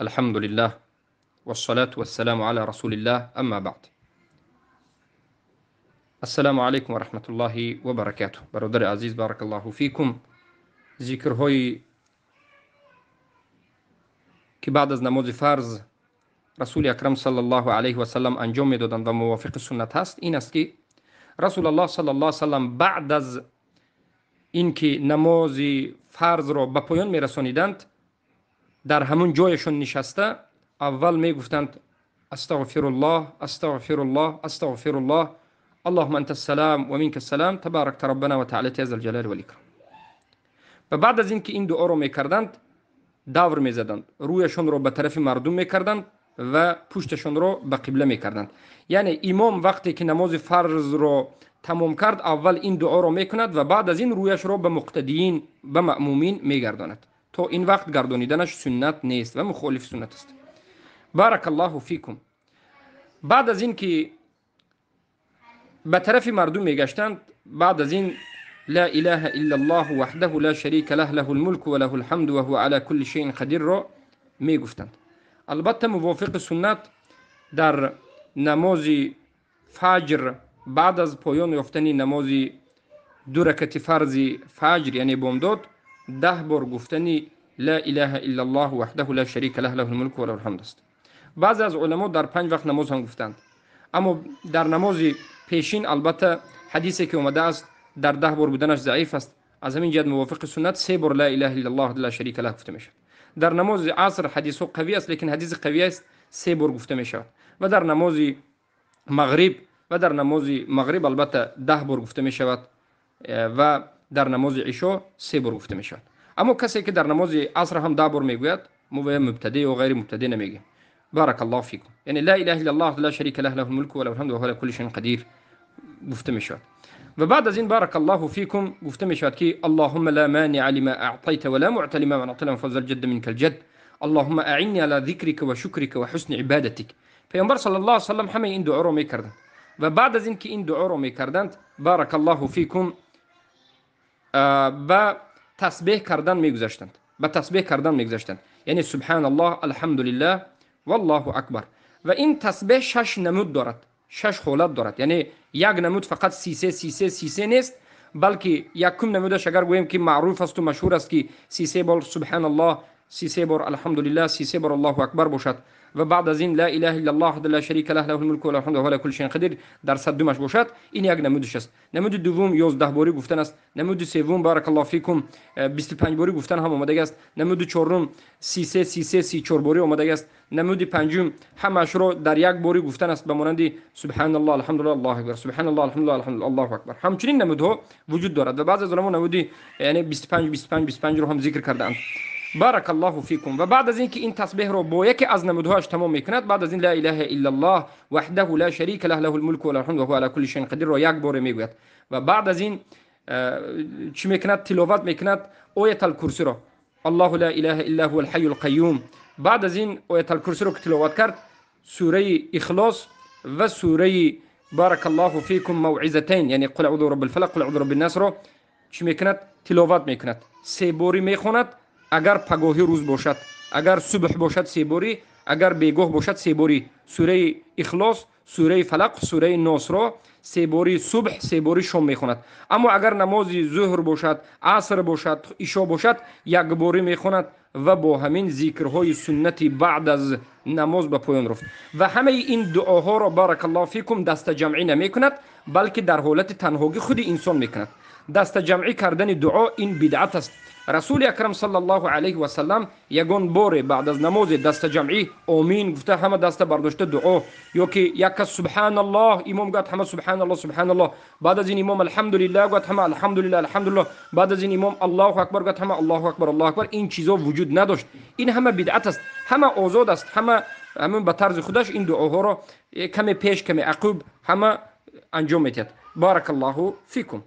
الحمد لله والصلاة والسلام على رسول الله، أما بعد. السلام علیکم و رحمت الله و برکاته. برادر عزیز، بارک الله فیکم. ذکرهای که بعد از نماز فرض رسول اکرم صلی الله علیه و سلم انجام میدادند و موافق سنت هست این است که رسول الله صلی الله علیه و سلم بعد از اینکه نماز فرض را به پایان میرسانیدند، در همون جایشون نشسته اول میگفتند: استغفر الله، استغفر الله، استغفر الله، اللهم انت السلام و منك السلام، تبارکت ربنا و تعالیت یا ذا الجلال والاکرام. و بعد از اینکه این دعا رو میکردند، دور میزدند، رویشون رو به طرف مردم میکردند و پشتشون رو به قبله میکردند. یعنی امام وقتی که نماز فرض رو تمام کرد، اول این دعا رو میکند و بعد از این رویش رو به مقتدیین، به مأمومین میگرداند. تا این وقت گردانیدنش سنت نیست و مخالف سنت است. بارک الله فیکم. بعد از این که به طرف مردم میگشتند، بعد از این لا اله الا الله وحده لا شریک له، له الملک و له الحمد و هو على كل شیء قدیر رو میگفتند. البته موافق سنت در نماز فجر، بعد از پایان یافتن نماز دو رکعت فرض فجر، یعنی بامداد، 10 بار گفتن لا اله الا الله وحده لا شریک له، له الملک و له الحمد است. بعضی از علما در 5 وقت نماز هم گفتند، اما در نماز پیشین البته حدیثی که اومده است در 10 بار بودنش ضعیف است. از همین جهت موافق سنت 3 بار لا اله الا الله لا شریک له گفته میشود. در نماز عصر حدیث قوی است، لیکن حدیث قوی است، 3 بار گفته میشود. و در نماز مغرب و در نماز مغرب البته 10 بار گفته میشود و در نماز عشا 3 بار گفته میشود. اما کسی که در نماز عصر هم 10 بار میگوید، ما به مبتدی و غیر مبتدی نمیگیم. بارک الله فیکم. یعنی لا اله الا الله لا شریک له، له الملک و له الحمد و هو علی کل شیء قدیر گفته میشود. و بعد از این بارک الله فیکم گفته میشود که اللهم لا مانع لما اعطیت ولا معطی لما منعت ولا ينفع ذا الجد منك الجد، اللهم اعنی على ذکرک و شکرک و حسن عبادتک. پیامبر صلی الله علیه و سلم همه این دعا رو میکردند و بعد از اینکه این دعا رو میکردند، بارک الله فیکم، به تسبیح کردن میگذشتند، به تسبیح کردن میگذشتند، یعنی سبحان الله، الحمدلله، والله اکبر. و این تسبیح 6 نمود دارد، 6 حالت دارد. یعنی یک نمود فقط 33 33 33 نیست، بلکه یکم نمودش اگر گوییم که معروف است و مشهور است که 33 بار سبحان الله، 33 بار الحمدلله، 33 بار الله اکبر باشد و بعد از این لا اله الا الله وحده لا شریک له، له الملک و له الحمد و هو علی کل شیء قدیر در صدمش باشد. این یک نمودش است. نمود دوم 11 باری گفتن است. نمود سوم بارک الله فیکم 25 باری گفتن هم آمده است. نمود چهارم 33 33 34 باری آمده است. نمود پنجم همش رو در یک باری گفتن است، به مانند سبحان الله، الحمدلله، الله اکبر، سبحان الله، الحمدلله، الحمدلله، الله اکبر. همچنین نمودها وجود دارد و بعضی از علما نمود یعنی 25 25 25 رو هم ذکر کردند. بارک الله فیکم. و بعد از اینکه این تسبیح رو با یکی از نمودهاش تمام میکند، بعد از این لا اله الا الله وحده لا شریک له، له الملک و له الحمد و هو علی کل شیء قدیر رو یک بار میگوید و بعد از این چی میکند؟ تلاوت میکند آیت الکرسی رو، الله لا اله الا هو الحی القیوم. بعد از این آیت الکرسی رو که تلاوت کرد، سوره اخلاص و سوره بارک الله فیکم موعظتین، یعنی قل اعوذ برب الفلق، قل اعوذ برب الناس رو چی میکند؟ تلاوت میکند. 3 باری میخواند. اگر پگاهی روز باشد، اگر صبح باشد 3 باری، اگر بیگاه باشد 3 باری. سوره اخلاص، سوره فلق، سوره ناس را 3 باری صبح، 3 باری شام میخواند. اما اگر نماز ظهر باشد، عصر باشد، عشا باشد، 1 باری میخواند و با همین ذکرهای سنتی بعد از نماز به پایان رفت. و همه این دعاها را بارک الله فیکم دست جمعی نمیکند، بلکه در حالت تنهایی خود انسان میکند. دست جمعی کردن دعا این بدعت است. رسول اکرم صلی الله علیه و سلم یگان بار بعد از نماز دست جمعی آمین گفته همه دست برداشته دعا، یا که یک کس سبحان الله امام گفت همه سبحان الله سبحان الله، بعد از این امام الحمدلله گفت همه الحمدلله الحمدلله، بعد از این امام الله اکبر گفت همه الله اکبر الله اکبر. این چیزا وجود نداشت. این همه بدعت است، همه آزاد است، همه به طرز خودش این دعاها را کمی پیش کمی عقب همه انجام میدهد. بارک الله فیکم.